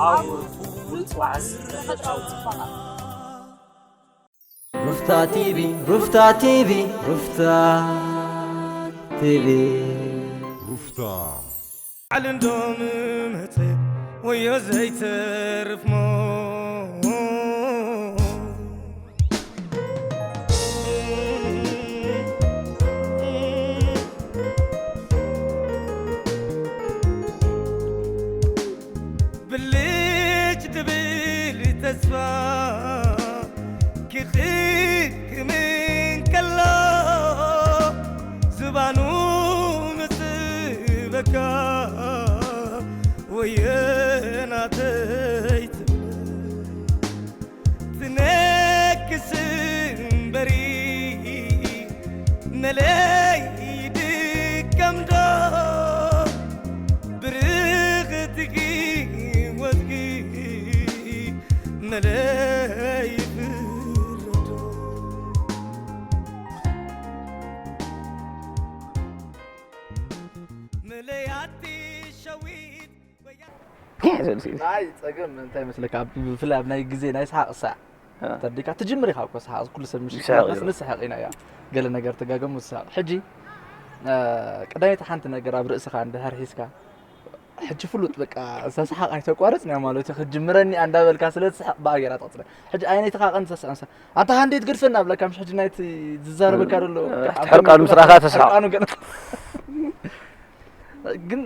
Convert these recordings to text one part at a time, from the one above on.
ኣውርዱ፣ ውጽዋስ ተፈጥሮኣዊ ጽባቐ። ሩፍታ ቲቪ ሩፍታ ቲቪ ሩፍታ ቲቪ ሩፍታ ዓል እንዶ ምመጸ ወዮ ዘይተርፍ ሞ ብልጭ ድብል ተስፋ ክኽክምን ከሎ ዝባኑ ምጽበካ ወየናተይ ትነክስ እምበሪ መለይ ድከምዶ ብርኽቲ ህይወትኪ መለይ ፍረዶ መለያቲ ሸዊት ናይ ጸገም እንታይ መስለካ፣ ብፍላይ ኣብ ናይ ግዜ ናይ ሰሓቕ ሳዕ ተዲካ ትጅምር ኢኻ እኮ ሰሓቕ፣ ኩሉ ሰብ ምሽ ንስሕቕ ኢና እያ፣ ገለ ነገር ትጋገሙ ትስሕቕ። ሕጂ ቀዳመይቲ ሓንቲ ነገር ኣብ ርእስኻ እንድሕር ሒዝካ፣ ሕጂ ፍሉጥ በቃ እዛ ሰሓቕ ኣይተቋርጽን እያ ማለት እዩ፣ ክትጅምረኒ እያ እንዳበልካ ስለ ትስሕቕ ብኣ ጌራ ትቕጽለ። ሕጂ ኣየነይቲ ኻቐን ተስዕንሳ ኣንታ ሃንዴት ግድፈና ብለካ፣ ምሽ ሕጂ ናይቲ ዝዛረበካ ዘሎ ሕርቃኑ ምስ ረኣኻ ተስሕቕ። ሕርቃኑ ገና ግን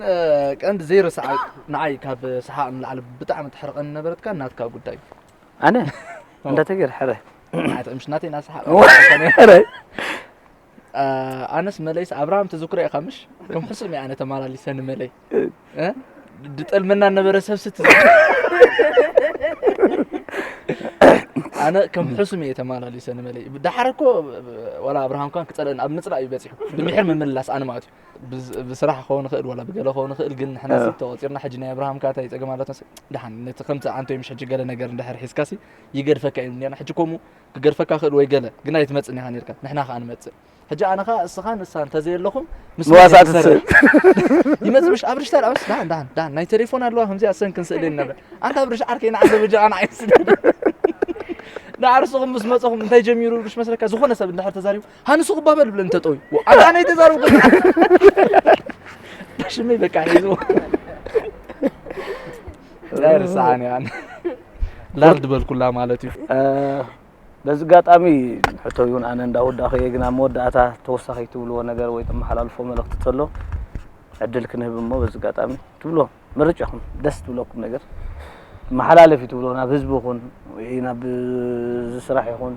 ቀንዲ ዘይረስዓ ንዓይ ካብ ሰሓቕ ንላዕሊ ብጣዕሚ ተሕርቐኒ ነበረትካ ናትካ ጉዳይ። ኣነ እንዳተገር ሕረ ኣይተ ምሽ ናተይ ናሰሓቕ ኣነስ መለይስ ኣብርሃም ትዝክሮ ኢኻ ምሽ ከም ሕሱም እየ ኣነ ተመላሊሰ ንመለይ ድጠልመና ነበረ ሰብ ስት ኣነ ከም ሕሱም እየ ተመላሊሰ ንመለይ። ዳሓር እኮ ዋላ ኣብርሃም ኳን ክፀልእን ኣብ ምፅላእ እዩ በፂሑ፣ ብምሕር ምምልላስ ኣነ ማለት እዩ። ብስራሕ ክኸውን ይኽእል ዋላ ብገለ ክኸውን ይኽእል፣ ግን ንሕና ሲ ተቖፂርና ሕጂ ናይ ኣብርሃም ካታ ይፀገም ኣለትና። ደሓን ነቲ ከምቲ ኣንቶይ ምሽ ሕጂ ገለ ነገር እንድሕር ሒዝካ ሲ ይገድፈካ እዩ ነርና። ሕጂ ከምኡ ክገድፈካ ክእል ወይ ገለ ግን ኣይትመፅን ኢኻ ነርካ፣ ንሕና ከዓ ንመፅእ። ሕጂ ኣነ ከዓ እስኻ ንሳ እንተዘየለኹም ምስ መዋሳእቲ መን ትስእል? ይመፅእ ምሽ ኣብ ርሽታ ዳኣስ ዳን ዳን ዳን ናይ ቴሌፎን ኣለዋ ከምዚኣ ሰን ክንስእል ነብረ ኣንታ ኣብ ርሽ ዓርከይ ንዓዘ በጃ ንዓይ ስደድ ንዓርስኹም ምስ መፀኹም እንታይ ጀሚሩ ርሽ መስለካ ዝኾነ ሰብ እንድሕር ተዛሪቡ ሃንሱ ክባበል ብለ እንተጠውዩ ኣንታ ናይ ተዛረቡ ሽመይ በቃ ሒዝዎ ናይ ርስዓን ያን ላርድ በልኩላ ማለት እዩ። በዚ ኣጋጣሚ ሕቶ እውን ኣነ እንዳወዳእኹ እየ፣ ግን ኣብ መወዳእታ ተወሳኺ ትብልዎ ነገር ወይ ተመሓላልፎ መልእኽቲ ተሎ ዕድል ክንህብ እሞ በዚ ኣጋጣሚ ትብሎ መርጫኹም ደስ ትብለኩም ነገር መሓላለፊ ትብሎ ናብ ህዝቢ ይኹን ወይ ናብ እዚ ስራሕ ይኹን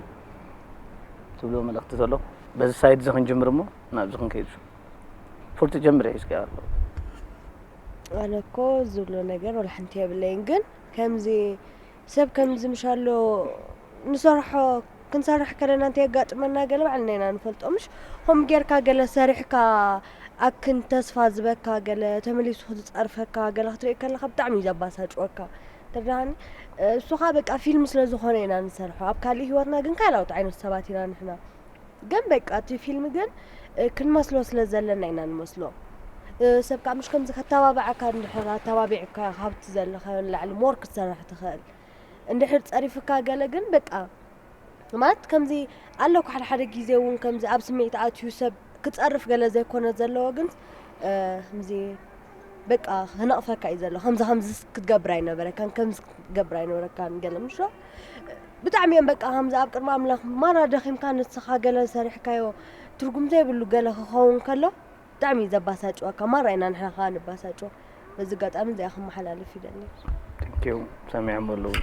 ትብሎ መልእኽቲ ተሎ በዚ ሳይድ እዚ ክንጅምር እሞ ናብዚ ክንከይድ ፉርቲ ጀምር ሒዝካ ኣሎ ኣነ እኮ ዝብሎ ነገር ወላ ሓንቲ የብለይን፣ ግን ከምዚ ሰብ ከምዚ ምሻሎ ንሰርሖ ክንሰርሕ ከለና እንታይ የጋጥመና ገለ ባዕልና ኢና ንፈልጦ ምሽ ከምኡ ጌርካ ገለ ሰሪሕካ ኣክን ተስፋ ዝበካ ገለ ተመሊሱ ክትፀርፈካ ገለ ክትርኢ ከለካ ብጣዕሚ እዩ ዘባሳጭወካ ተረዳሃኒ እሱ ከዓ በቃ ፊልም ስለ ዝኾነ ኢና ንሰርሖ ኣብ ካሊእ ህይወትና ግን ካልኦት ዓይነት ሰባት ኢና ንሕና ግን በቃ እቲ ፊልም ግን ክንመስሎ ስለ ዘለና ኢና ንመስሎ ሰብ ከዓ ምሽ ከምዚ ከተባብዓካ እንድሕር ኣተባቢዕካ ካብቲ ዘለካ ንላዕሊ more ክትሰርሕ ትኽእል እንድሕር ፀሪፍካ ገለ ግን በቃ ማለት ከምዚ ኣለኩ ሓደ ሓደ ግዜ እውን ከምዚ ኣብ ስምዒት ኣትዩ ሰብ ክፀርፍ ገለ ዘይኮነ ዘለዎ ግን ከምዚ በቃ ክነቕፈካ እዩ ዘሎ ከምዚ ከምዚ ክትገብር ኣይነበረካን ከምዚ ክትገብር ኣይነበረካን ገለ ምሽ ብጣዕሚ እዮም በቃ ከምዚ ኣብ ቅድሚ ኣምላኽ ማራ ደኺምካ ንስኻ ገለ ሰሪሕካዮ ትርጉም ዘይብሉ ገለ ክኸውን ከሎ ብጣዕሚ እዩ ዘባሳጭወካ ማራ ኢና ንሕና ከዓ ንባሳጭወ በዚ ኣጋጣሚ እዚኣ ክመሓላልፍ ይደሊ ሰሚዖም ኣለዉ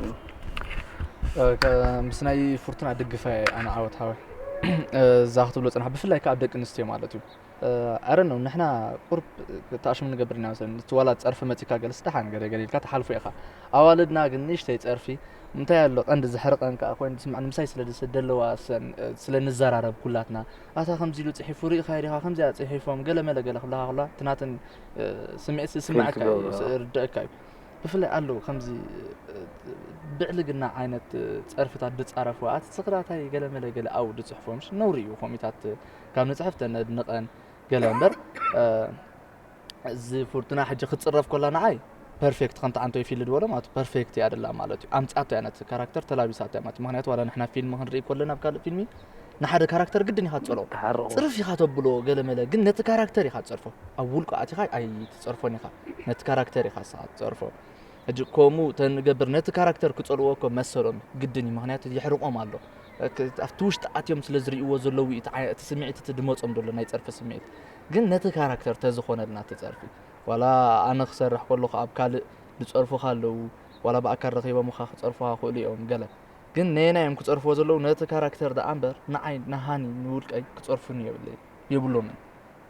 ምስ ናይ ፍርቱና ድግፋ ኣነ ዓወት ሓወይ እዛ ክትብሎ ፅናሕ ብፍላይ ከዓ ኣብ ደቂ ኣንስትዮ ማለት እዩ ኣረ ነው ንሕና ቁርብ ተኣሽሙ ንገብር ኢና መሰለኒ እቲ ዋላ ፀርፊ መፂካ ገለስ ደሓን ገለ ገለ ኢልካ ትሓልፎ ኢኻ ኣዋልድና ግን ንእሽተይ ፀርፊ እንታይ ኣሎ ቀንዲ ዘሕርቀን ከዓ ኮይኑ ዝስማዕኒ ምሳይ ስለ ደለዋ ስለ ንዘራረብ ኩላትና ኣታ ከምዚ ኢሉ ፅሒፉ ርኢኻ ዲኻ ከምዚኣ ፅሒፎም ገለ መለ ገለ ክብላኻ ከላ እቲ ናተን ስምዒት ዝስማዓካ እዩ ዝርደአካ እዩ ብፍላይ ኣለዉ ከምዚ ብዕልግና ዓይነት ፀርፍታት ዝፃረፉ ኣቲ ስኽራታይ ገለ መለ ገለ ኣብኡ ዝፅሕፎም ነውሪ እዩ ኮሚታት ካብ ንፅሕፍ ተነድንቐን ገለ እምበር እዚ ፍርቱና ሕጂ ክትፅረፍ ኮላ ንዓይ ፐርፌክት ከምቲ ዓንቶይ ፊል ዝበሎ ማለት ፐርፌክት እያ ደላ ማለት እዩ። ኣምጻቶ እያ ነቲ ካራክተር ተላቢሳቶ እያ ማለት እዩ። ምክንያቱ ዋላ ንሕና ፊልም ክንርኢ ከለና ኣብ ካልእ ፊልሚ ንሓደ ካራክተር ግድን ኢኻ ትጸልኦ። ተሓርቑ ጽርፍ ኢኻ ተብሎ ገለ መለ ግን ነቲ ካራክተር ኢኻ ትጸርፎ። ኣብ ውልቁ ኣቲኻ ኣይትጸርፎን ኢኻ። ነቲ ካራክተር ኢኻ ንስኻ ትጸርፎ። ሕጂ ከምኡ ተንገብር ነቲ ካራክተር ክጸልዎ እኮ መሰሎም ግድን እዩ። ምክንያቱ የሕርቖም ኣሎ። ኣብቲ ውሽጢ ኣትዮም ስለ ዝርእይዎ ዘለዉ እዩ እቲ ዓይ- እቲ ስምዒት እቲ ድመጾም ዘሎ ናይ ጸርፊ ስምዒት። ግን ነቲ ካራክተር ተዝኾነልና እቲ ጸርፊ ዋላ ኣነ ክሰርሕ ከለኹ ኣብ ካልእ ዝጸርፉኻ ኣለዉ ዋላ ብኣካል ረኺቦምኻ ክጸርፉኻ ክእሉ እዮም ገለ ግን ነየና እዮም ክጸርፍዎ ዘለዉ ነቲ ካራክተር ደኣ እምበር ንዓይ ንሃኒ ንውልቀይ ክጸርፉኒ የብለይ የብሎምን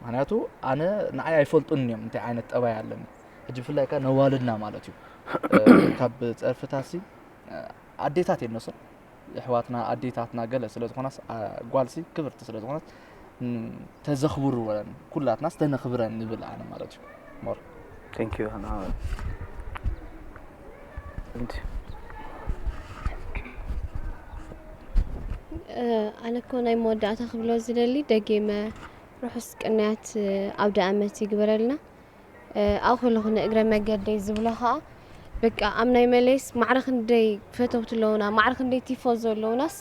ምክንያቱ ኣነ ንዓይ ኣይፈልጡን እዮም እንታይ ዓይነት ጠባይ ኣለኒ ሕጂ ብፍላይ ከ ነዋልድና ማለት እዩ እ፣ ካብ ጸርፍታሲ እ፣ ኣዴታት የነሶ ኣሕዋትና ኣዴታትና ገለ ስለ ዝኾናስ ጓልሲ ክብርቲ ስለ ዝኾናስ ተዘኽብርወን ኩላትናስ ተነኽብረን ንብል ኣነ ማለት እዩ ሞር Thank you. ኣነ እኮ ናይ መወዳእታ ክብሎ ዝደሊ ደጊመ ርሑስ ቅንያት ኣውደ ኣመት ይግበረልና። ኣብኡ ከለኹ ንእግረ መገደይ ዝብሎ ከዓ በቃ ኣብ ናይ መለይስ ማዕረ ክንደይ ፈተውቲ ኣለውና፣ ማዕረ ክንደይ ቲፎዞ ኣለውናስ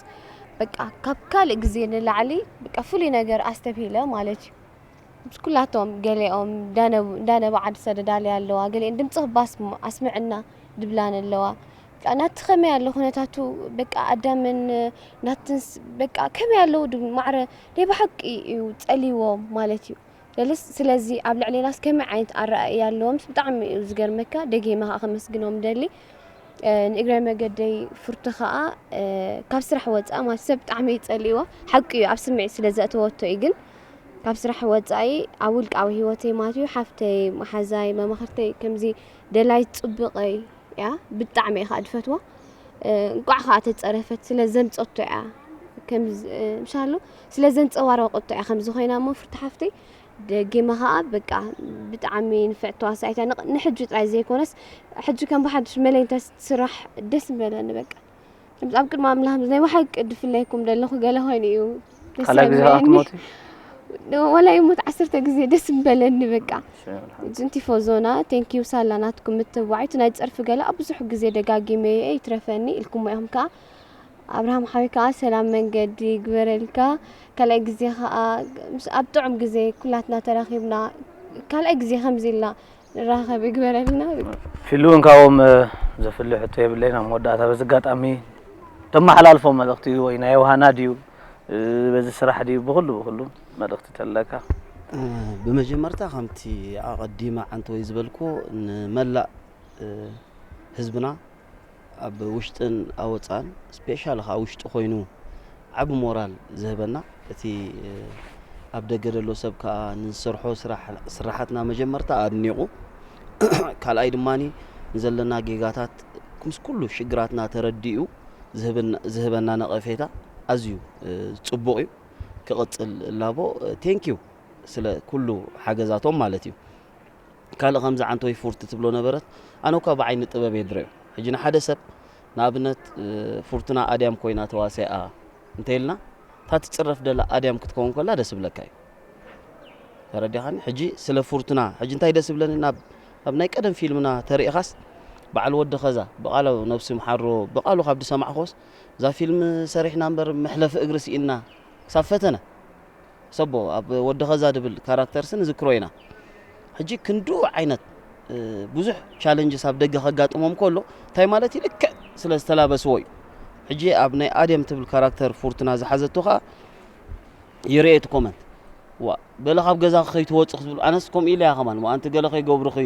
በቃ ካብ ካልእ ግዜ ንላዕሊ በቃ ፍሉይ ነገር ኣስተብሂለ ማለት እዩ። ምስ ኩላቶም ገሊኦም እንዳነብዓ ዝሰደዳለያ ኣለዋ፣ ገሊአን ድምፂ ክባስ ኣስምዕና ድብላን ኣለዋ። በቃ ናቲ ከመይ ኣሎ ኩነታቱ በቃ ኣዳምን ናትንስ በቃ ከመይ ኣለዉ ድብል ማዕረ ናይ ብሓቂ እዩ ፀሊዎም ማለት እዩ። ደልስ ስለዚ ኣብ ልዕሌናስ ከመይ ዓይነት ኣረኣእያ ኣለዎምስ ብጣዕሚ እዩ ዝገርመካ። ደጊመ ከዓ ከመስግኖም ደሊ። ንእግረ መገደይ ፍርቱ ከዓ ካብ ስራሕ ወፃእ ማለት ሰብ ብጣዕሚ እዩ ፀሊእዎ። ሓቂ እዩ ኣብ ስምዒት ስለ ዘእተወቶ እዩ ግን ካብ ስራሕ ወፃኢ ኣብ ውልቃዊ ህይወተይ ማለት እዩ ሓፍተይ፣ መሓዛይ፣ መማኽርተይ ከምዚ ደላይት ፅቡቐይ እያ ብጣዕሚ እየ ከዓ ድፈትዋ። እንቋዕ ከዓ ተፀረፈት ስለ ዘምፀቶ እያ ከምዚ ምሻሎ ስለ ዘንፀባረቆቶ እያ ከምዚ ኮይና እሞ ፍርቲ ሓፍተይ ደጊመ ከዓ በቃ ብጣዕሚ ንፍዕቲ ተዋሳኢት እያ ንሕጂ ጥራይ ዘይኮነስ ሕጂ ከም ብሓድሽ መለይንታ ስራሕ ደስ ምበለኒ በቃ ኣብ ቅድሚ ኣምላኽ ናይ ብሓቂ ድፍለይኩም ደለኹ ገለ ኮይኑ እዩ ደስ ካልኣይ ግዜ ከዓ ያብለኒ ክትሞቲ ወላ ይሞት ዓሰርተ ግዜ ደስ ምበለኒ በቃ እሺ፣ ኣልሓምዱሊላህ። እጅን ቲፎዞና ቴንኪዩ ሳላ ናትኩም ምትብባዕ እቲ ናይ ፀርፊ ገለ ኣብ ብዙሕ ግዜ ደጋጊመ እየ ይትረፈኒ ኢልኩሞ ኢኹም ከዓ ኣብርሃም ሓወይ ከዓ ሰላም መንገዲ ይግበረልካ ካልኣይ ግዜ ከዓ ምስ ኣብ ጥዑም ግዜ ኩላትና ተራኺብና ካልኣይ ግዜ ከምዚ ኢልና ንራኸብ ይግበረልና ፊሉ እውን ካብኦም ዘፍልሕ ሕቶ የብለይን ኣብ መወዳእታ በዚ ኣጋጣሚ ተመሓላልፎ መልእኽቲ ወይ ናይ የውሃና ድዩ በዚ ስራሕ ድዩ ብኩሉ ብኩሉ መልእኽቲ ተለካ ብመጀመርታ ከምቲ ኣቐዲመ ዓንተወይ ዝበልኩ ንመላእ ህዝብና ኣብ ውሽጥን ኣወፃን ስፔሻል ከዓ ውሽጢ ኮይኑ ዓቢ ሞራል ዝህበና እቲ ኣብ ደገ ዘሎ ሰብ ከዓ ንዝሰርሖ ስራሓትና መጀመርታ ኣድኒቑ ካልኣይ ድማ ንዘለና ጌጋታት ምስ ኩሉ ሽግራትና ተረዲኡ ዝህበና ነቐፌታ ኣዝዩ ፅቡቕ እዩ ክቕፅል እላቦ ቴንኪዩ ስለ ኩሉ ሓገዛቶም ማለት እዩ ካልእ ከምዚ ዓንቶይ ፉርቲ ትብሎ ነበረት ኣነ እኳ ብዓይኒ ጥበብ እየ ድረዮ ሕጂ ንሓደ ሰብ ንኣብነት ፉርትና ኣድያም ኮይና ተዋሲኣ እንተይልና እታ ትፅረፍ ደላ ኣድያም ክትከውን ከላ ደስ ብለካ እዩ ተረዲኻኒ ሕጂ ስለ ፉርትና ሕጂ እንታይ ደስ ብለኒ ናብ ኣብ ናይ ቀደም ፊልምና ተሪእኻስ በዓል ወዲ ኸዛ ብቃሉ ነብሲ ምሓሮ ብቃሉ ካብ ዝሰማዕኮስ እዛ ፊልም ሰሪሕና እምበር መሕለፊ እግሪ ስኢንና ክሳብ ፈተነ ሰቦ ኣብ ወዲ ኸዛ ድብል ካራክተርሲ ንዝክሮ ኢና ሕጂ ክንድኡ ዓይነት ብዙሕ ቻለንጅስ ኣብ ደገ ከጋጥሞም ከሎ እንታይ ማለት እዩ ልክዕ ስለ ዝተላበስዎ እዩ ሕጂ ኣብ ናይ ኣድየም ትብል ካራክተር ፉርትና ዝሓዘቶ ከዓ ይርኤ እቲ ኮመንት ዋ በለ ካብ ገዛ ከይትወፅ ክትብሉ ኣነስ ከምኡ ኢለ እያ ከማን ኣንቲ ገለ ከይገብሩኺ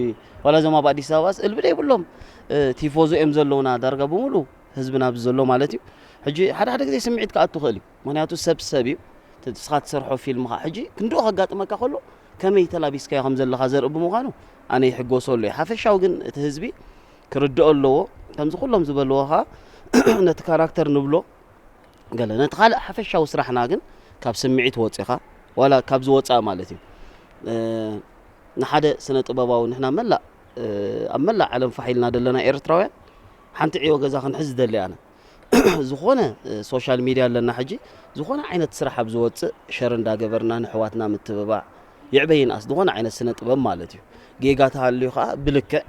ዋላ ዞም ኣብ ኣዲስ ኣበባስ እልቢ ደይብሎም ቲፎዞ እዮም ዘለውና ዳርጋ ብምሉ ህዝብና ኣብዚ ዘሎ ማለት እዩ ሕጂ ሓደ ሓደ ግዜ ስምዒት ክኣቱ ክእል እዩ ምክንያቱ ሰብ ሰብ እዩ ንስኻ ትሰርሖ ፊልምኻ ሕጂ ክንድኡ ከጋጥመካ ከሎ ከመይ ተላቢስካዮ ከም ዘለኻ ዘርኢ ብምዃኑ ኣነ ይሕጎሰሉ እየ ሓፈሻዊ ግን እቲ ህዝቢ ክርድኦ ኣለዎ ከምዚ ኩሎም ዝበልዎ ከዓ ነቲ ካራክተር ንብሎ ገለ ነቲ ካልእ ሓፈሻዊ ስራሕና ግን ካብ ስምዒት ወፂኻ ዋላ ካብ ዝወፃእ ማለት እዩ ንሓደ ስነ ጥበባዊ ንሕና መላእ ኣብ መላእ ዓለም ፋሕ ኢልና ዘለና ኤርትራውያን ሓንቲ ዕዮ ገዛ ክንሕዝ ዝደሊ ኣነ ዝኾነ ሶሻል ሚድያ ኣለና ሕጂ ዝኾነ ዓይነት ስራሕ ኣብ ዝወፅእ ሸር እንዳገበርና ንሕዋትና ምትብባዕ ይዕበይንኣስ ዝኾነ ዓይነት ስነ ጥበብ ማለት እዩ ጌጋ ተሃልዩ ከዓ ብልክዕ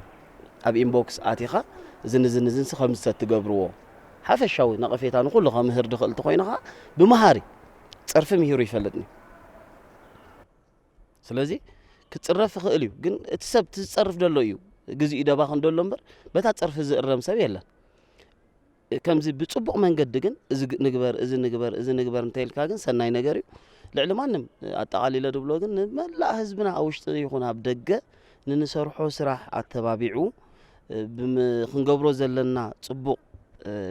ኣብ ኢንቦክስ ኣቲኻ እዝን እዝን እዝንሲ ከምዚ ተትገብርዎ፣ ሓፈሻዊ ነቐፌታ ንኹሉ ከምህር ድኽእል እንተኾይኑ ኸዓ፣ ብመሃሪ ጸርፊ ምሂሩ ይፈልጥኒ። ስለዚ ክጽረፍ ይኽእል እዩ፣ ግን እቲ ሰብ እቲ ዝጸርፍ ደሎ እዩ፣ ግዚኡ ደባኽን ደሎ እምበር፣ በታ ጸርፊ ዝእረም ሰብ የለን። ከምዚ ብጽቡቕ መንገዲ ግን እዚ ግ-፣ ንግበር፣ እዚ ንግበር፣ እዚ ንግበር እንተኢልካ ግን ሰናይ ነገር እዩ። ልዕሊ ማንም ኣጠቓሊለ ድብሎ ግን ንመላእ ህዝብና ኣብ ውሽጢ ይኹን ኣብ ደገ ንንሰርሖ ስራሕ ኣተባቢዑ፣ ብም-፣ ክንገብሮ ዘለና ጽቡቕ፣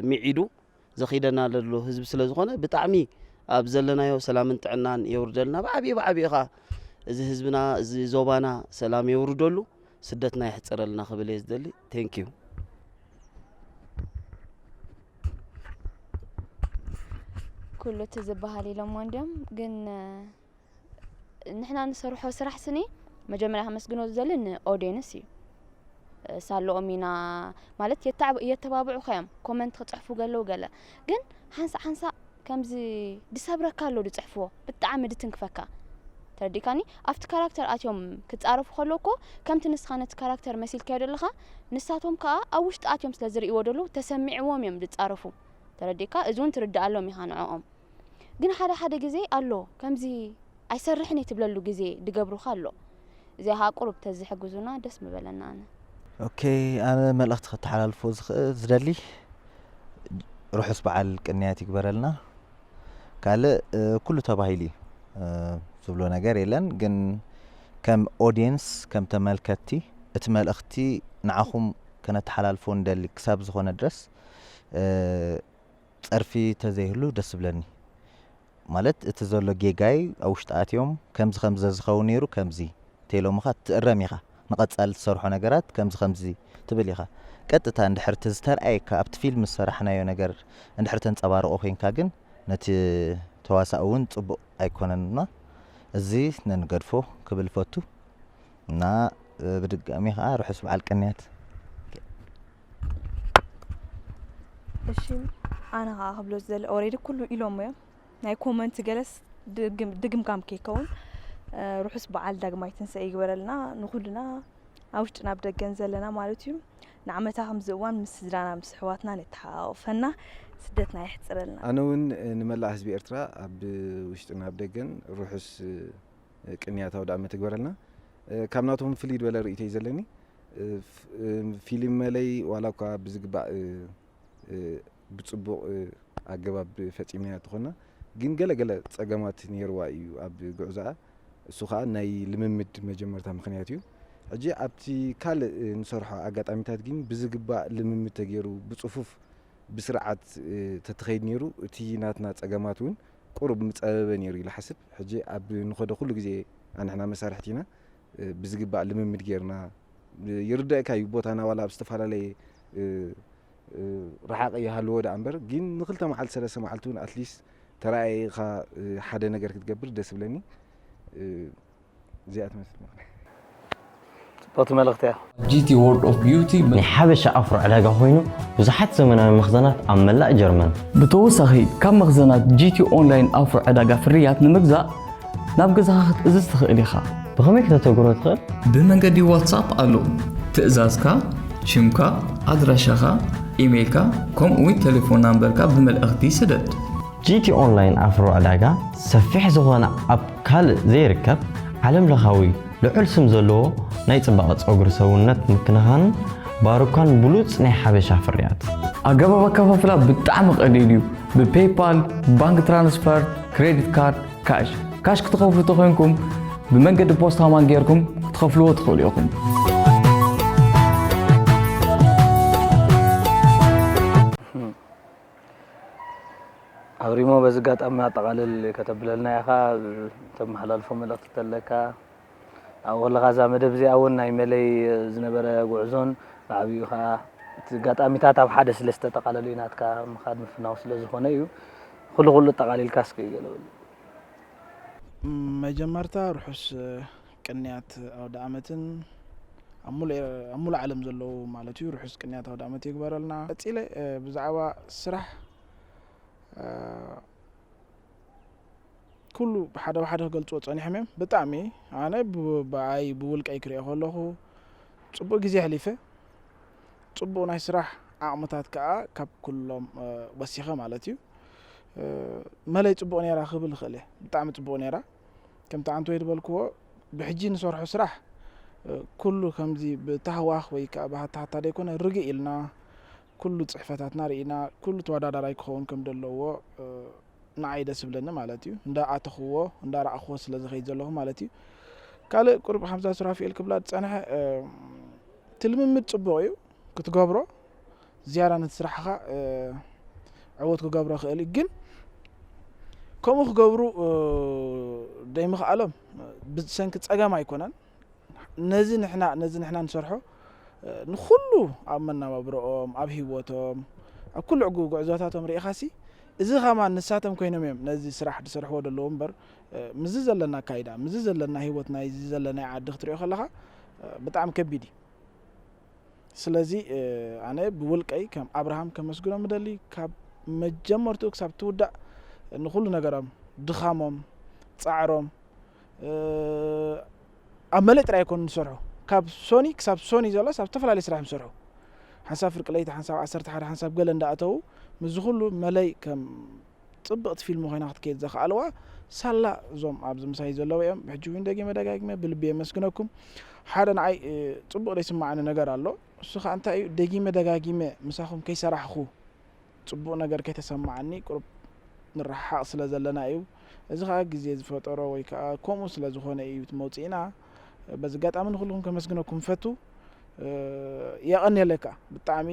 ሚዒዱ ዘኺደና ለሎ ህዝቢ ስለ ዝኾነ ብጣዕሚ ኣብ ዘለናዮ ሰላምን ጥዕናን የውርደልና። ብዓብዩ ብዓብዩ ኸዓ እዚ ህዝብና፣ እዚ ዞባና ሰላም የውርደሉ፣ ስደትና የሕጽረልና ክብል እየ ዝደሊ። Thank you። ኩሉ እቲ ዝበሃል ኢሎሞ እንድዮም፣ ግን ንሕና ንሰርሖ ስራሕ ስኒ መጀመርያ ከመስግኖ ዝደሊ ንኦድየንስ እዩ። ሳለኦም ኢና ማለት የተባብዑኻ እዮም፣ ኮመንት ክፅሕፉ ገለው ገለ፣ ግን ሓንሳእ ሓንሳእ ከምዚ ድሰብረካ ኣሎ ድፅሕፍዎ፣ ብጣዕሚ ድትንክፈካ። ተረዲእካኒ? ኣብቲ ካራክተር ኣትዮም ክፃረፉ ከለዉ እኮ ከምቲ ንስኻ ነቲ ካራክተር መሲልካዮ ዘለኻ፣ ንሳቶም ከዓ ኣብ ውሽጢ ኣትዮም ስለ ዝርእይዎ ዘለዉ ተሰሚዕዎም እዮም ዝፃረፉ። ተረዲእካ? እዚ እውን ትርድኣሎም ኢኻ ንዕኦም። ግን ሓደ ሓደ ግዜ ኣሎ ከምዚ ኣይሰርሕን እየ ትብለሉ ግዜ ድገብሩኻ ኣሎ። እዚኣ ከዓ ቁሩብ ተዝሕግዙና ደስ ምበለና ኣነ። ኦኬ፣ ኣነ መልእኽቲ ከተሓላልፎ ዝኽእል ዝደሊ፣ ርሑስ በዓል ቅንያት ይግበረልና። ካልእ ኩሉ ተባሂሉ እዩ፣ ዝብሎ ነገር የለን። ግን ከም ኦድየንስ፣ ከም ተመልከትቲ፣ እቲ መልእኽቲ ንዓኹም ከነተሓላልፎ ንደሊ ክሳብ ዝኾነ ድረስ ጸርፊ ተዘይህሉ ደስ ዝብለኒ። ማለት እቲ ዘሎ ጌጋይ ኣብ ውሽጢ ኣትዮም ከምዚ ከምዚ ዘዝኸውን ነይሩ ከምዚ ተኢሎምኻ ትእረም ኢኻ። ንቐጻሊ ትሰርሖ ነገራት ከምዚ ከምዚ ትብል ኢኻ። ቀጥታ እንድሕር እቲ ዝተርኣየካ ኣብቲ ፊልም ዝሰራሕናዮ ነገር እንድሕር ተንጸባርቖ ኮይንካ ግን ነቲ ተዋሳኢ እውን ጽቡቕ ኣይኮነንና። እዚ ነንገድፎ ክብል እፈቱ እና ብድጋሚ ከዓ ርሑስ በዓል ቅንያት። እሺ ኣነ ከዓ ክብሎ ዝደሊ ኦሬዲ ኩሉ ኢሎሞ እዮም ናይ ኮመንት ገለስ ድግም ድግምጋም ከይከውን ርሑስ በዓል ዳግማይ ትንሳኤ ይግበረልና ንኩልና ኣብ ውሽጥን ኣብ ደገን ዘለና ማለት እዩ ንዓመታ ከምዚ እዋን ምስ ስድራና ምስ ኣሕዋትና ነተሓቃቅፈና ስደትና የሕፅረልና ኣነ እውን ንመላእ ህዝቢ ኤርትራ ኣብ ውሽጥን ኣብ ደገን ርሑስ ቅንያት ኣውደኣመት ይግበረልና። ካብ ናቶም ፍልይ ዝበለ ርእይቶ እዩ ዘለኒ። ፊልም መለይ ዋላ እኳ ብዝግባእ ብፅቡቕ ኣገባብ ፈፂምናያ እንተኾንና ግን ገለ ገለ ፀገማት ነይርዋ እዩ ኣብ ጉዕዞኣ። እሱ ከዓ ናይ ልምምድ መጀመርታ ምኽንያት እዩ። ሕጂ ኣብቲ ካልእ ንሰርሖ ኣጋጣሚታት ግን ብዝግባእ ልምምድ ተገይሩ ብፅፉፍ ብስርዓት ተተኸይድ ነይሩ እቲ ናትና ፀገማት እውን ቁሩብ ምፀበበ ነይሩ ኢለ ሓስብ። ሕጂ ኣብ ንኸዶ ኩሉ ግዜ ኣንሕና መሳርሕቲ ኢና ብዝግባእ ልምምድ ጌርና ይርደእካ እዩ ቦታና ዋላ ኣብ ዝተፈላለየ ረሓቕ ይሃልዎ ደኣ እምበር ግን ንክልተ መዓልቲ ሰለስተ መዓልቲ እውን ኣትሊስት ተረኣኢኻ ሓደ ነገር ክትገብር ደስ ብለኒ። እዚኣ ትመስል ምኽንያት። ጽብቕቲ መልእኽቲ እያ። ጂቲ World of Beauty ናይ ሓበሻ ኣፍሮ ዕዳጋ ኮይኑ ብዙሓት ዘመናዊ መኽዘናት ኣብ መላእ ጀርመን። ብተወሳኺ ካብ መኽዘናት ጂቲ ኦንላይን ኣፍሮ ዕዳጋ ፍርያት ንምግዛእ ናብ ገዛኻ ክትእዝዝ ትኽእል ኢኻ። ብኸመይ ክተተግብሮ ትኽእል? ብመንገዲ ዋትሳፕ ኣሎ። ትእዛዝካ፣ ሽምካ፣ ኣድራሻኻ፣ ኢሜይልካ ከምኡውን ቴሌፎን ናምበርካ ብመልእኽቲ ስደድ። ጂቲ ኦንላይን ኣፍሮ ዕዳጋ ሰፊሕ ዝኾነ ኣብ ካልእ ዘይርከብ ዓለም ለኻዊ ልዑል ስም ዘለዎ ናይ ጽባቐ ጸጉሪ ሰውነት ምክንኻንን ባሩካን ብሉጽ ናይ ሓበሻ ፍርያት። ኣገባብ ኣከፋፍላ ብጣዕሚ ቀሊል እዩ። ብፔይፓል፣ ባንክ ትራንስፈር፣ ክሬዲት ካርድ፣ ካሽ። ካሽ ክትኸፍሉ ተኾይንኩም ብመንገዲ ፖስታ ማን ጌርኩም ክትኸፍልዎ ትኽእሉ ኢኹም። ኣብሪሞ በዚ ኣጋጣሚ ኣጠቓልል ከተብለልና ኢኻ፣ ተመሓላልፎ መልእኽቲ ተለካ ኣብኡ ከለኻ እዛ መደብ እዚኣ እውን ናይ መለይ ዝነበረ ጉዕዞን ብዓብኡ ከዓ እቲ ኣጋጣሚታት ኣብ ሓደ ስለ ዝተጠቓለሉ እዩ ናትካ ምኻድ ምፍናው ስለ ዝኾነ እዩ። ኩሉ ኩሉ ኣጠቓሊልካ እስኪ ገለ በል። መጀመርታ ርሑስ ቅንያት ኣውደ ኣመትን ኣብ ሙሉእ ዓለም ዘለዉ ማለት እዩ ርሑስ ቅንያት ኣውደ ኣመት ይግበረልና። ቀፂለ ብዛዕባ ስራሕ ኩሉ ብሓደ ብሓደ ክገልፅዎ ፀኒሖም እዮም። ብጣዕሚ ኣነ ብኣይ ብውልቀይ ክሪኦ ከለኹ ፅቡቅ ግዜ ኣሕሊፈ። ጽቡቕ ናይ ስራሕ ዓቕምታት ከኣ ካብ ኩሎም ወሲኸ ማለት እዩ። መለይ ጽቡቕ ነይራ ክብል እኽእል እየ። ብጣዕሚ ጽቡቕ ነይራ። ከምቲ ኣንቶይ ዝበልክዎ ብሕጂ ንሰርሖ ስራሕ ኩሉ ከምዚ ብታህዋኽ ወይ ከዓ ብሃታሃታ ዘይኮነ ርግእ ኢልና ኩሉ ጽሕፈታትና ርኢና ኩሉ ተወዳዳራይ ክኸውን ከም ዘለዎ ንዓይ ደስ ይብለኒ ማለት እዩ። እንዳኣተኽዎ እንዳረኣኽዎ ስለ ዝኸይድ ዘለኹ ማለት እዩ። ካልእ ቁሩብ ሓምዛ ሱራፊኤል ክብላ ዝጸንሐ እቲ ልምምድ ጽቡቕ እዩ ክትገብሮ ዝያዳ ነቲ ስራሕኻ ዕወት ክገብሮ ይኽእል እዩ። ግን ከምኡ ክገብሩ ደይምኽኣሎም ብሰንኪ ጸገም ኣይኮነን። ነዚ ንሕና ነዚ ንሕና ንሰርሖ ንኹሉ ኣብ መነባብሮኦም ኣብ ህይወቶም ኣብ ኩሉ ዕጉ ጉዕዞታቶም ርኢኻሲ እዚ ኸማን ንሳቶም ኮይኖም እዮም ነዚ ስራሕ ዝሰርሕዎ ዘለዉ እምበር ምዚ ዘለና ኣካይዳ ምዚ ዘለና ህይወት ናይዚ ዘለና ዓዲ ክትሪኦ ከለኻ ብጣዕሚ ከቢድ እዩ። ስለዚ ኣነ ብውልቀይ ከም ኣብርሃም ከመስግኖም ምደሊ ካብ መጀመርትኡ ክሳብ ትውዳእ ንኹሉ ነገሮም ድኻሞም ፃዕሮም ኣብ መለይ ጥራይ ኣይኮኑ ዝሰርሑ ካብ ሶኒ ክሳብ ሶኒ ዘሎ ኣብ ዝተፈላለዩ ስራሕ ዝሰርሑ ሓንሳብ ፍርቂ ለይቲ ሓንሳብ ዓሰርተ ሓደ ሓንሳብ ገለ እንዳኣተዉ ምስዚ ኩሉ መለይ ከም ጽብቕቲ ፊልም ኮይና ክትከይድ ዘኽኣልዋ ሳላ እዞም ኣብዚ ምሳይ ዘለዉ እዮም። ብሕጂ እውን ደጊመ ደጋጊመ ብልቢ የመስግነኩም። ሓደ ንዓይ ጽቡቕ ዘይስማዓኒ ነገር ኣሎ። እሱ ኸኣ እንታይ እዩ? ደጊመ ደጋጊመ ምሳኹም ከይሰራሕኹ ጽቡቕ ነገር ከይተሰማዓኒ ቁሩብ ንረሓቕ ስለ ዘለና እዩ። እዚ ኸኣ ግዜ ዝፈጠሮ ወይ ከኣ ከምኡ ስለ ዝኾነ እዩ እቲ መውጽኢና። በዚ ኣጋጣሚ ንኹልኹም ከመስግነኩም ፈቱ። የቐንየለይ ከኣ ብጣዕሚ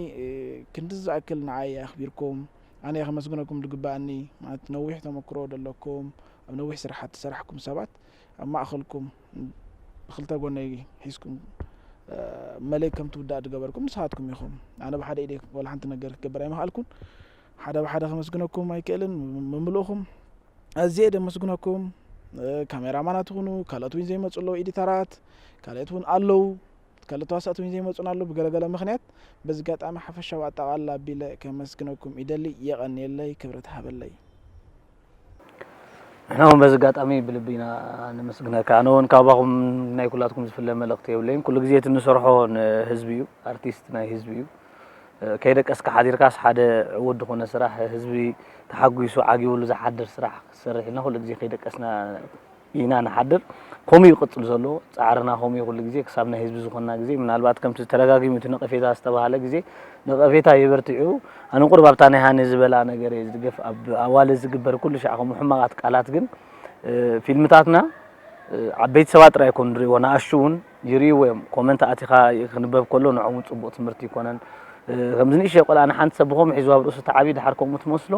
ክንዲ ዝኣክል ንዓይ ኣኽቢርኩም ኣነ ከመስግነኩም ዝግባኣኒ ማለት ነዊሕ ተመክሮ ዘለኩም ኣብ ነዊሕ ስራሓት ዝሰራሕኩም ሰባት ኣብ ማእኸልኩም ብክልተ ጎነይ ሒዝኩም መለይ ከም ትውዳእ ዝገበርኩም ንስኻትኩም ኢኹም። ኣነ ብሓደ ኢደይ ወላ ሓንቲ ነገር ክገብር ኣይምኽኣልኩን። ሓደ ብሓደ ከመስግነኩም ኣይክእልን። ምምልእኹም ኣዝየ ደመስግነኩም። ካሜራማናት ትኹኑ ካልኦት እውን ዘይመፁ ኣለዉ ኤዲተራት ካልኦት እውን ኣለዉ። ካልእ ተዋሳእቲ እውን ዘይመፁን ኣሎ ብገለገለ ምክንያት። በዚ ኣጋጣሚ ሓፈሻዊ ኣጠቓልላ ኣቢለ ከመስግነኩም ይደሊ። የቐንየለይ፣ ክብረት ሃበለይ። ንሕና እውን በዚ ኣጋጣሚ ብልቢ ኢና ነመስግነካ። ኣነ እውን ካባኹም ናይ ኩላትኩም ዝፍለ መልእኽቲ የብለይን። ኩሉ ግዜ እቲ ንሰርሖ ንህዝቢ እዩ፣ ኣርቲስት ናይ ህዝቢ እዩ። ከይደቀስካ ሓዲርካስ ሓደ ዕዉት ዝኾነ ስራሕ ህዝቢ ተሓጒሱ ዓጊቡሉ ዝሓድር ስራሕ ክትሰርሕ ኢልና ኩሉ ግዜ ከይደቀስና ኢና ንሓድር። ከምኡ ይቕጽል ዘሎ ጻዕርና ከምኡ እዩ ኩሉ ግዜ ክሳብ ናይ ህዝቢ ዝኾንና ግዜ ምናልባት ከምቲ ተደጋጊሙ እቲ ነቐፌታ ዝተባህለ ግዜ ነቐፌታ የበርቲዑ። ኣነ ቁሩብ ኣብታ ናይ ሃኒ ዝበላ ነገር እየ ዝድገፍ ኣብ ኣዋልድ ዝግበር ኩሉ ሻዕ ከምኡ ሕማቓት ቃላት ግን ፊልምታትና ዓበይቲ ሰባት ጥራይ ኣይኮኑ ዝርእይዎ ንኣሽቱ እውን ይርእይዎ እዮም። ኮመንት ኣቲኻ ክንበብ ከሎ ንዕኦም እውን ጽቡቕ ትምህርቲ ይኮነን። ከምዚ ንእሽተይ ቆልዓ ንሓንቲ ሰብ ብኸምኡ ሒዝዋ ኣብ ርእሱ ተዓብዩ ድሓር ከምኡ ትመስሎ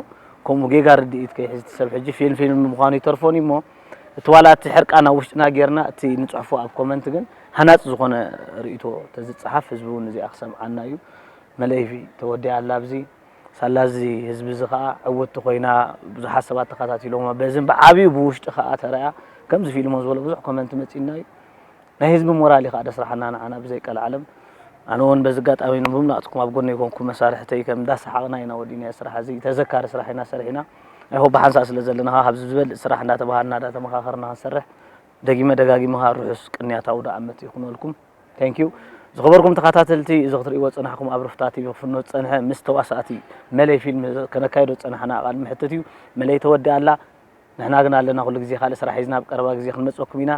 ከምኡ ጌጋ ርድኢት ከይሕዝ እቲ ሰብ ሕጂ ፊልም ፊልም ምዃኑ ይተርፎን እዩ እሞ እቲ ዋላ እቲ ሕርቃን ኣብ ውሽጥና ጌርና እቲ ንፅሕፎ ኣብ ኮመንት ግን ሃናፂ ዝኾነ ርእይቶ ተዝፀሓፍ ህዝቢ እውን እዚኣ ክሰምዓና እዩ። መለይ ተወዲኣ ኣላ ኣብዚ ሳላ እዚ ህዝቢ እዚ ከዓ ዕውትቲ ኮይና ብዙሓት ሰባት ተኸታቲሎማ በዝን ብዓብዩ ብውሽጢ ከዓ ተረያ ከምዚ ፊልሞ ዝበሎ ብዙሕ ኮመንት መፂና እዩ። ናይ ህዝቢ ሞራል እዩ ከዓ ደስራሓና ንዓና ብዘይ ቀልዓለም። ኣነ እውን በዚ ኣጋጣሚ ንምብሉ ናትኩም ኣብ ጎነይ ኮንኩም መሳርሕተይ ከም እንዳሰሓቕና ኢና ወዲእናዮ ስራሕ እዚ ተዘካሪ ስራሕ ኢና ሰሪሕና። ኣይሆ ብሓንሳእ ስለ ዘለና ከዓ ካብዚ ዝበልፅ ስራሕ እንዳተባሃልና እንዳተመኻኸርና ክንሰርሕ ደጊመ ደጋጊመ ከዓ ርሑስ ቅንያት ኣውደ ዓመት ይኹነልኩም። Thank you ዝኸበርኩም ተኸታተልቲ እዚ ክትርእይዎ ዝፀናሕኩም ኣብ ሩፍታ ቲቪ ክፍኖ ዝፀንሐ ምስ ተዋሳእቲ መለይ ፊልም ከነካይዶ ዝፀናሕና ቃል ምሕትት እዩ። መለይ ተወዲኣ ኣላ። ንሕና ግን ኣለና ኩሉ ግዜ ካልእ ስራሕ ሒዝና ኣብ ቀረባ ግዜ ክንመፀኩም ኢና።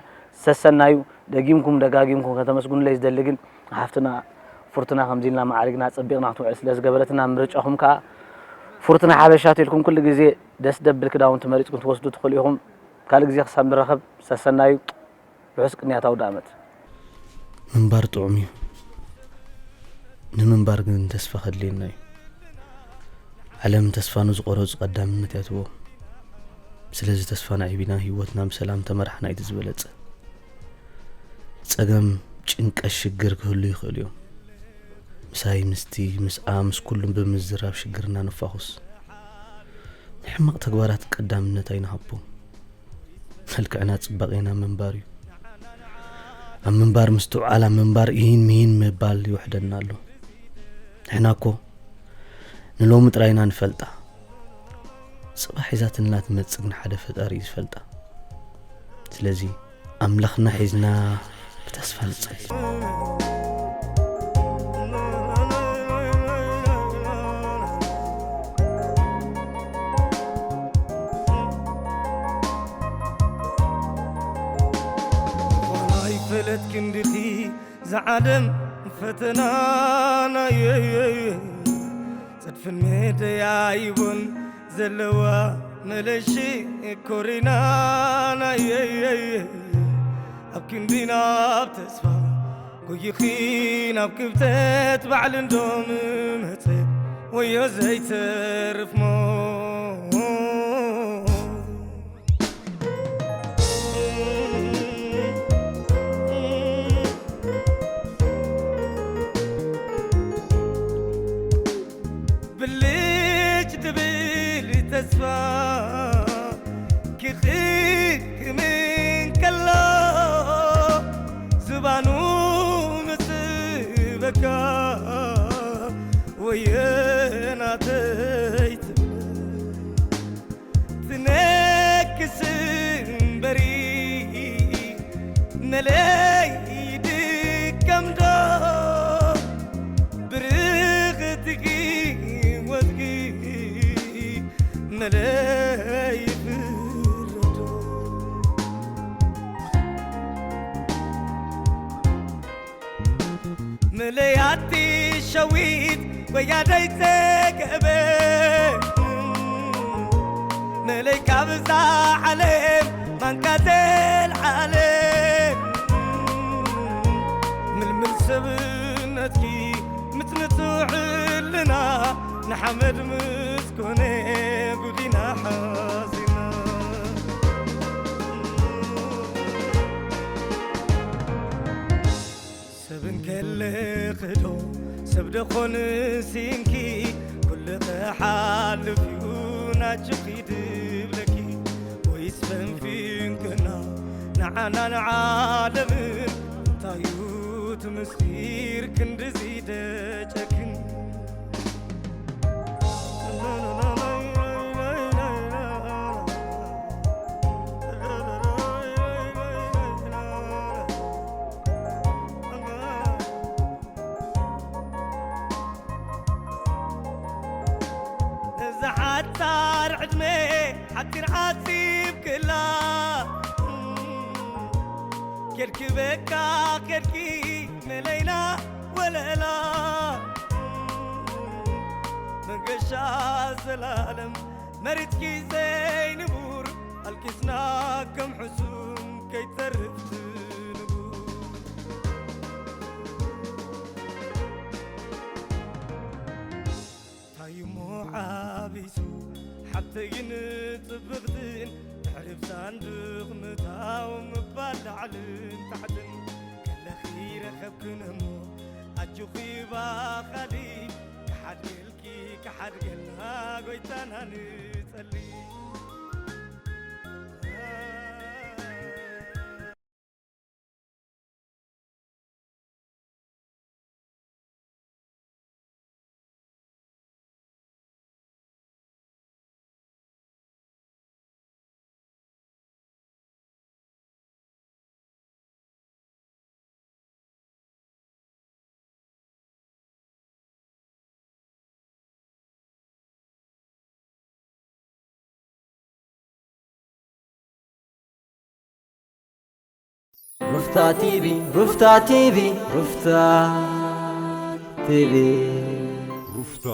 ሰሰናዩ ደጊምኩም ደጋጊምኩም ከተመስግኑለይ ዝደሊ ግን ሓፍትና ፍርቱና ከምዚ ኢልና ማዕሪግና ፀቢቕና ክትውዕል ስለ ዝገበረትና ምርጫኹም ከዓ ፍርቱና ሓበሻ ተልኩም ኩሉ ግዜ ደስ ደብል ክዳውንቲ መሪፅኩም ትወስዱ ትኽእሉ ኢኹም። ካልእ ግዜ ክሳብ ንራኸብ ሰሰናዩ ርሑስ ቅንያት ኣውደ ዓመት። ምንባር ጥዑም እዩ። ንምንባር ግን ተስፋ ከድልየና እዩ። ዓለም ተስፋ ንዝቆረጹ ቀዳምነት እያ ትቦ። ስለዚ ተስፋ ነዒብና ህይወትና ብሰላም ተመራሕና እዩ ዝበለጸ። ጸገም፣ ጭንቀት፣ ሽግር ክህሉ ይኽእሉ እዮም። ምሳይ፣ ምስቲ፣ ምስኣ፣ ምስ ኩሉም ብምዝራብ ሽግርና ንፋኹስ። ንሕማቕ ተግባራት ቀዳምነት ኣይንሃቦ። መልክዕና ጽባቄና ምንባር እዩ። ኣብ ምንባር ምስትውዓል ኣብ ምንባር ኢሂን ምሂን ምባል ይውሕደና ኣሎ። ንሕና እኮ ንሎሚ ጥራይ ኢና ንፈልጣ። ጽባሕ ሒዛትልና ትመጽእ ግን ሓደ ፈጣሪ እዩ ዝፈልጣ። ስለዚ ኣምላኽና ሒዝና ብተስፋ ንጸሊ። ለት ክንድኺ ዝዓለም ፈተናናየየየ ጸድፍን መደያይቦን ዘለዋ መለሺ ኮሪናናየየየ ኣብ ክንዲ ናብ ተስፋ ጎይኺ ናብ ክብተት ባዕሊ እንዶ ምመጸ ወዮ ዘይተርፍ ሞት። ብልጭ ድብል ተስፋ ክኽምን ከሎ ዝባኑ ምጽበካ ወየናተይ ትብል ትነክስ እምበሪ መለይ ድከምዶ ብርኽትኪ ወትኪ መለይ ፍረዶ መለያቲ ሸዊት ወያደይ ተገበ መለይ ካብዛ ዓለም ማንካ ዘልዓለ ምልምል ሰብነትኪ ምትንቱ ዕልና ንሓመድ ምስ ኮነ ጉዲና ሓዚና ሰብ እንከለኽዶ ሰብ ደኾን ሲንኪ ኩሉ ክሓልፍ እዩ ናችኺ ድብለኪ ወይስ ፈንፊንክና ንዓና ንዓለምን እንታዩ እቲ ምስጢር ክንድዚ ደጨክን እዛ ሓጻር ዕድመ ሓጺር ዓጺብክላ ኬድኪ በቃ ኬድኪ መለይና ወለላ መገሻ ዘላለም መሪጽኪ ዘይንቡር ኣልቂስና ከም ሕሱም ከይተርፍ ትንቡር ታይሞ ዓቢሱ ሓብተይን ጽብቕትን ድሕሪ ብሳንዱቕ ምታው ምባል ላዕልን ታሕትን ከለኺ ረኸብክን እሞ ኣጆኺ ባኻሊ ክሓድገልኪ ክሓድገልና ጎይታና ንጸሊ ሩፍታ ቲቪ ሩፍታ ቲቪ ሩፍታ ቲቪ ሩፍታ